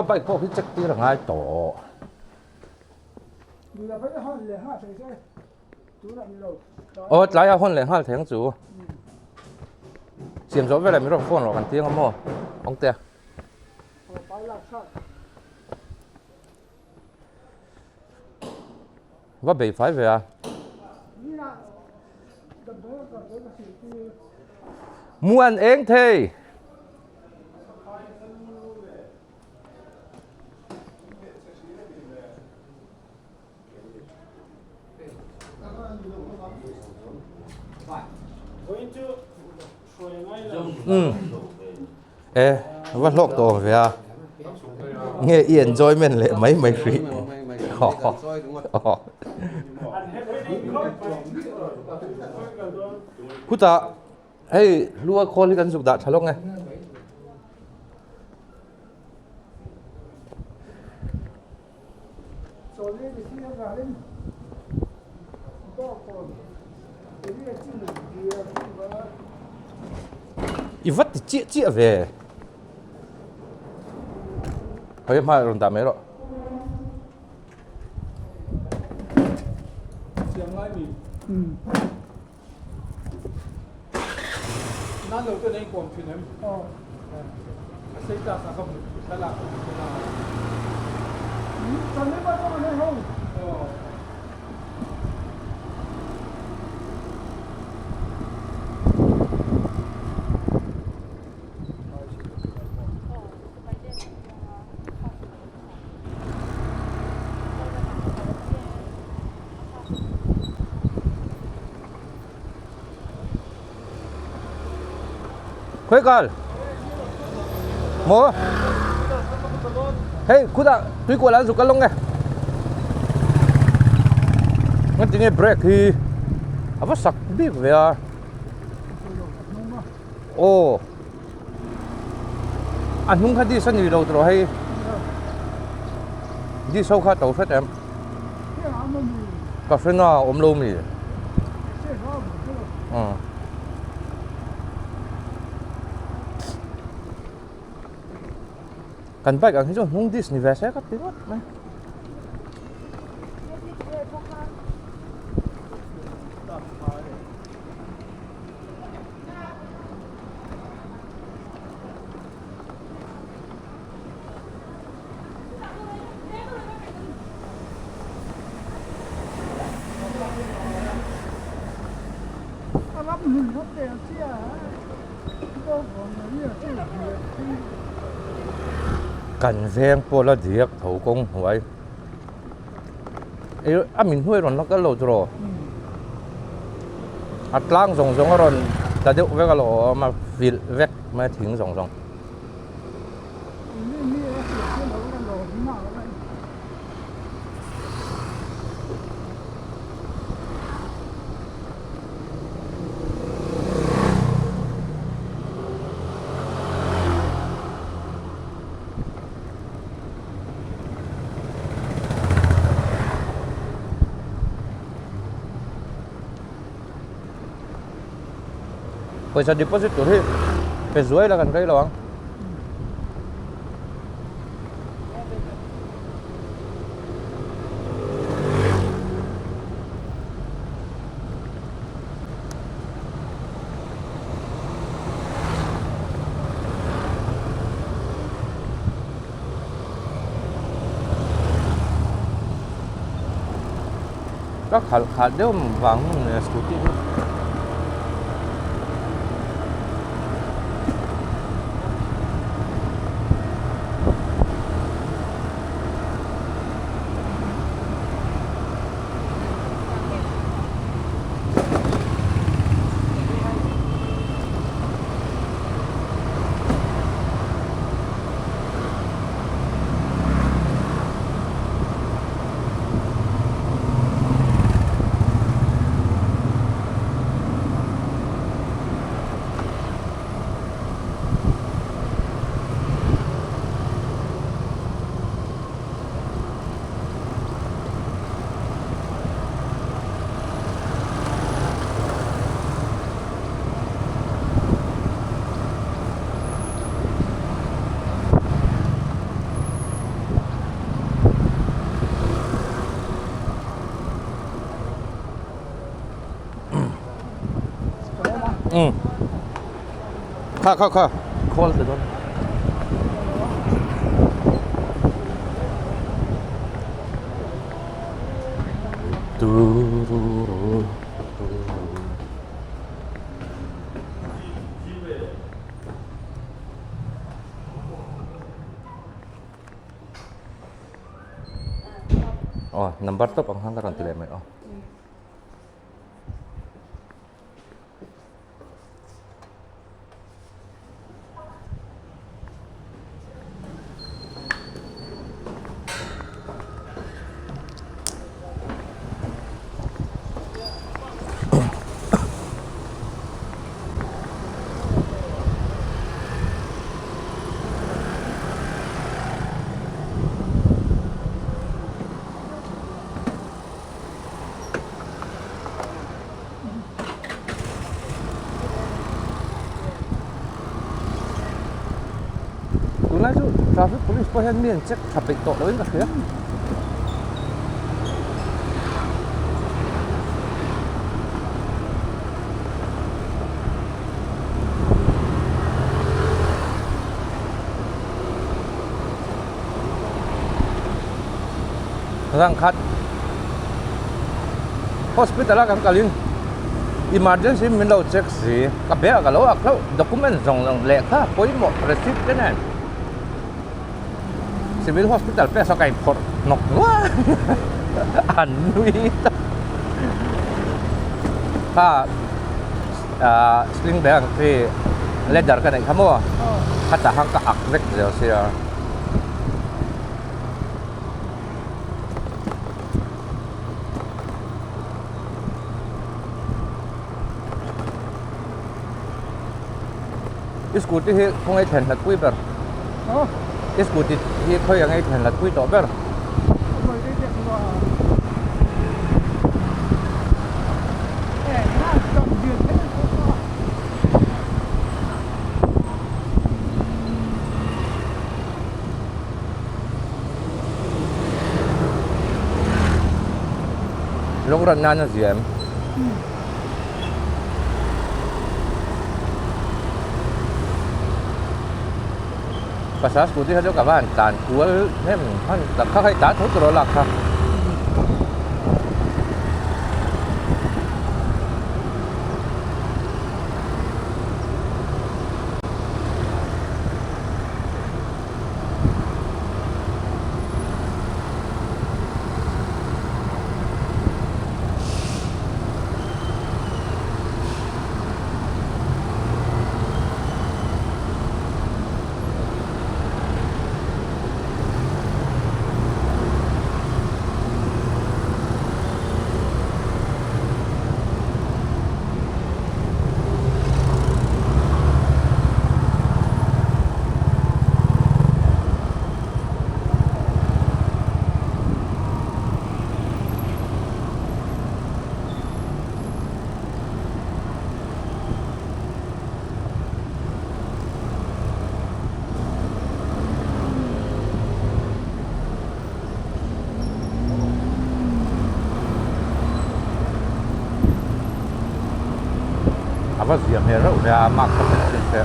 bike pawh hi check tir a ngai tawh. Aw tlai a hawn leh nghal thei ang chu. Siam zawh velah min rawn phone rawh kan ti ang a maw Awngtea. Va bei fai ve a. Muan eng thei. Um e va hlawk tawh awm ve a nge i enjoyment leh mai mai hrih khutah hei hlua khawl hi kan zuk dah tha lawk nge. I va ti chiah chiah ve. Hei hma rawn dah mai rawh. Khawi kal maw hei khutah tuikual an zuk kal lawng e ngatinge tinge brake hi a va sak bik ve a aw a hnung kha dish a ni lo tawh hei dish ho kha a to hret em ka hre na a awm lo mi kan bike ang hi chu hnung dish ni ve se ka ti ngawt mai. Kan veng pawh la diak tho kawng hnuai a min hnuai rawn la kal lo tiraw a tlang zawng zawng a rawn tla deuh vek alawm a vilh vek mai a thing zawng zawng. Pawisa deposit tur hi pe zuai la kan rei lo ang. Ka khalh khalh deuh vang hmun leh scooty hi. Umm. Kha kha kha khawl ta dawn. Tururu. Aw number tawp ang khan ka rawn ti leh mai aw. Tunlai chu traffic police pawh hian mi an check tha peih tawh loin ka hria. Rangkhat hospital a kan kalin emergency min lo check si ka bag a lo ak hlauh document zawng zawng lehkha pawimawh receipt te nen civil hospital pek saw ka inphawrh hnawk nuai an nui ta kha ah sling bag ang chi leather ka neih kha maw khatah khan ka ak vek zel sia. I scooty hi khawngaih thlen hlat pui ber i scooty hi khawi ang ei thlen hlat pui tawh ber Lung ran nan a zia em? Pasal scooty kha chu ka va han tlan kual hnem hman tak kha kha i tlan tho tur a lak kha. A va zia hmel reuh ve a mark ka hmet chin se.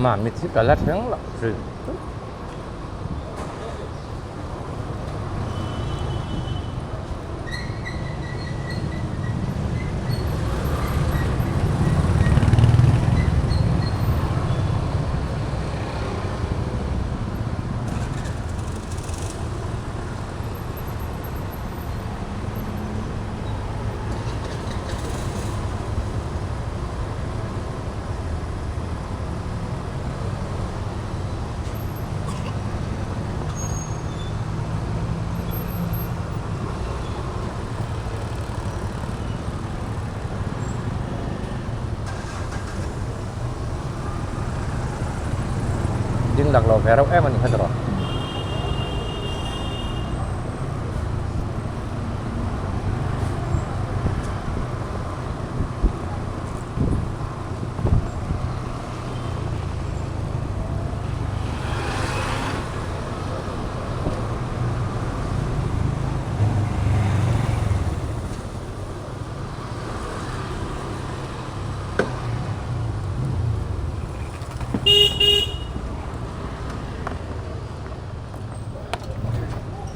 Mami chi ka la thleng loh thin. Acting laklawh ve reuh em a ni kha tawh.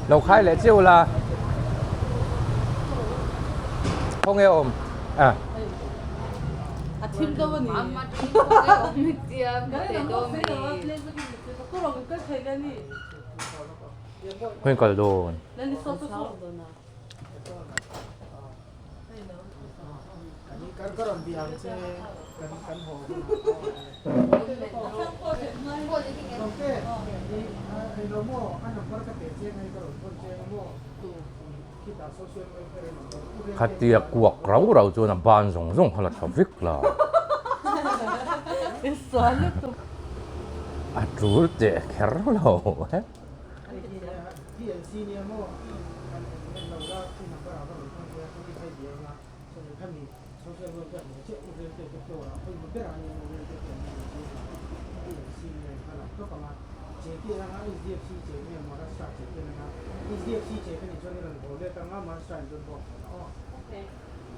Lo khai leh chiu la. Khaw nge awm? A. A thim deuh a ni. Hmun kal dawn. Khatia kuak rau rau chuan a ban zawng zawng kha la tha vek la. A tul teh kher lo e.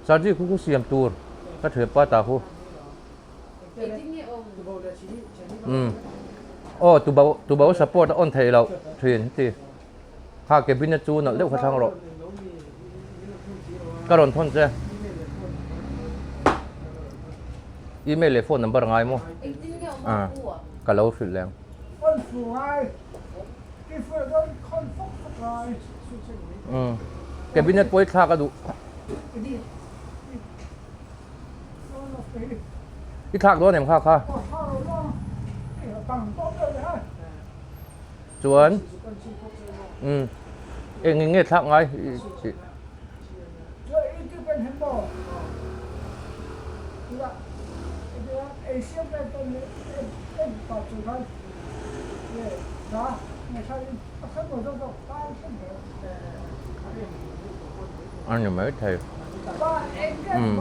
Sarji khu khu siam tur ka thianpa ta khu. Umm aw tubo tubo support a on theih loh thin heti kha cabin a chu nalh deuh kha thlang rawh ka rawn thawn che email leh phone number a ngai maw ah ka lo hrilh leh ang. Umm cabinet pawh hi thlak a duh. I thlak dawn em kha kha? Chuan umm eng eng nge thlak ngai? A ni mai thei. Umm.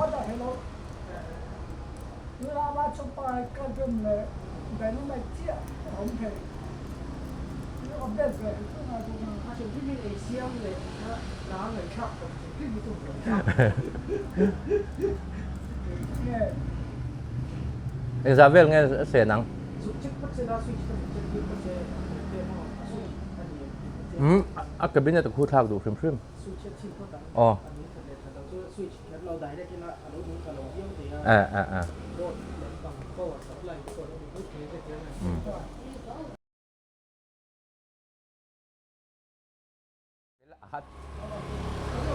Engzah vel nge a sen ang? Umm a cabinet a khu thlak duh hrim hrim. Aw. Eh eh eh. Umm.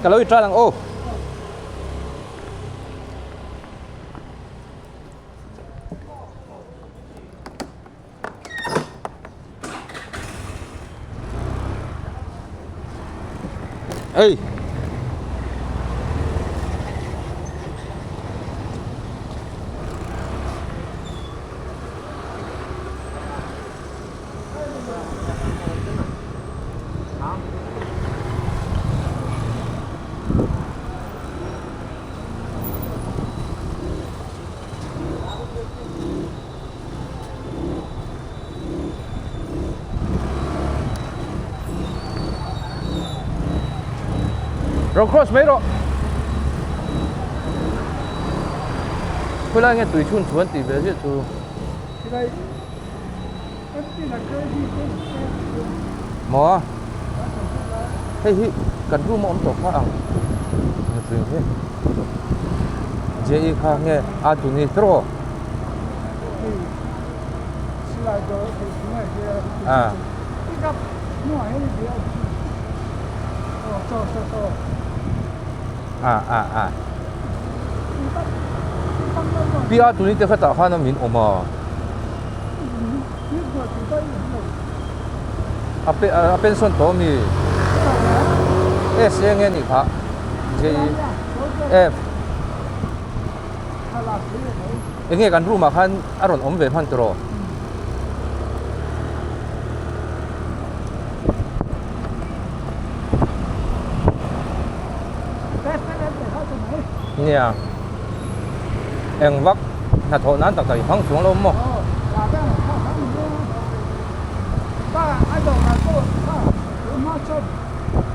Ka lo i tan ang aw. Ey. Rawn cross mai rawh. Khawilai nge tui chhun chuan tih ve ziah chu. Maw hei hi kan room a awm tawh kha ang nutling hi JE kha nge a tu ni tiraw a a a a pi a tuni te kha tah khan a min awm a. A pe a pension tawh ami? S eng nge nih phah? J F Eng nge kan room ah khan a rawn awm ve hman tawh rawh? Nia. Eng vak hnathawh nan tak tak i hmang chuang lo maw?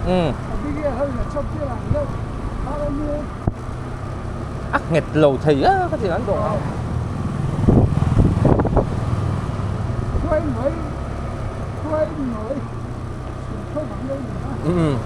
Umm. A nghet lo thei a ka ti an dawh ang. Umm.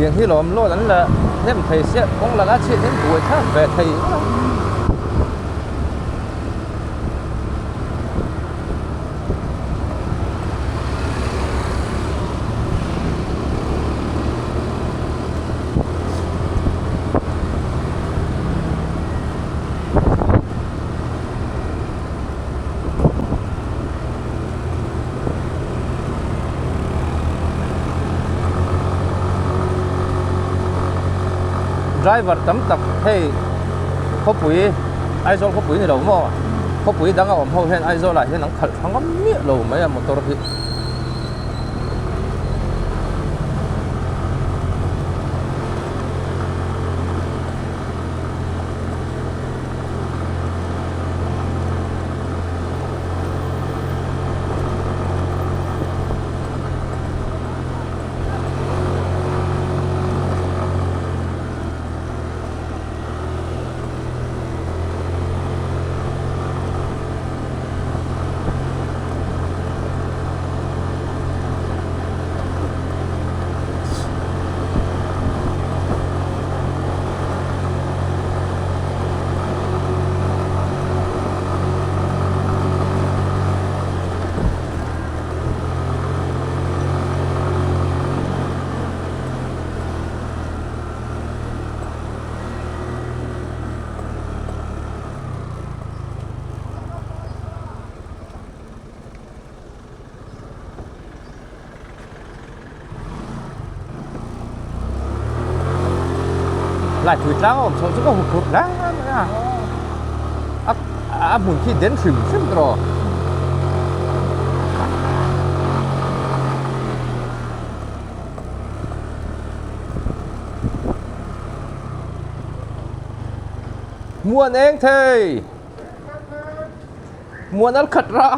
Tiang hi lawm load an la hnem thei sia kawng laka chhiat hian buai thlak ve thei a. Driver tam tak hei khawpui Aizawl khawpui ni lo maw khawpui danga awm ho hian Aizawl ah hian an khalh tha ngam miah lo mai a motor hi. Lai thui tlang a awm chhoh chu ka hu phurh hle mai a a a hmun khi den hrim hrim tawh Muan eng thei Muan al khat ra.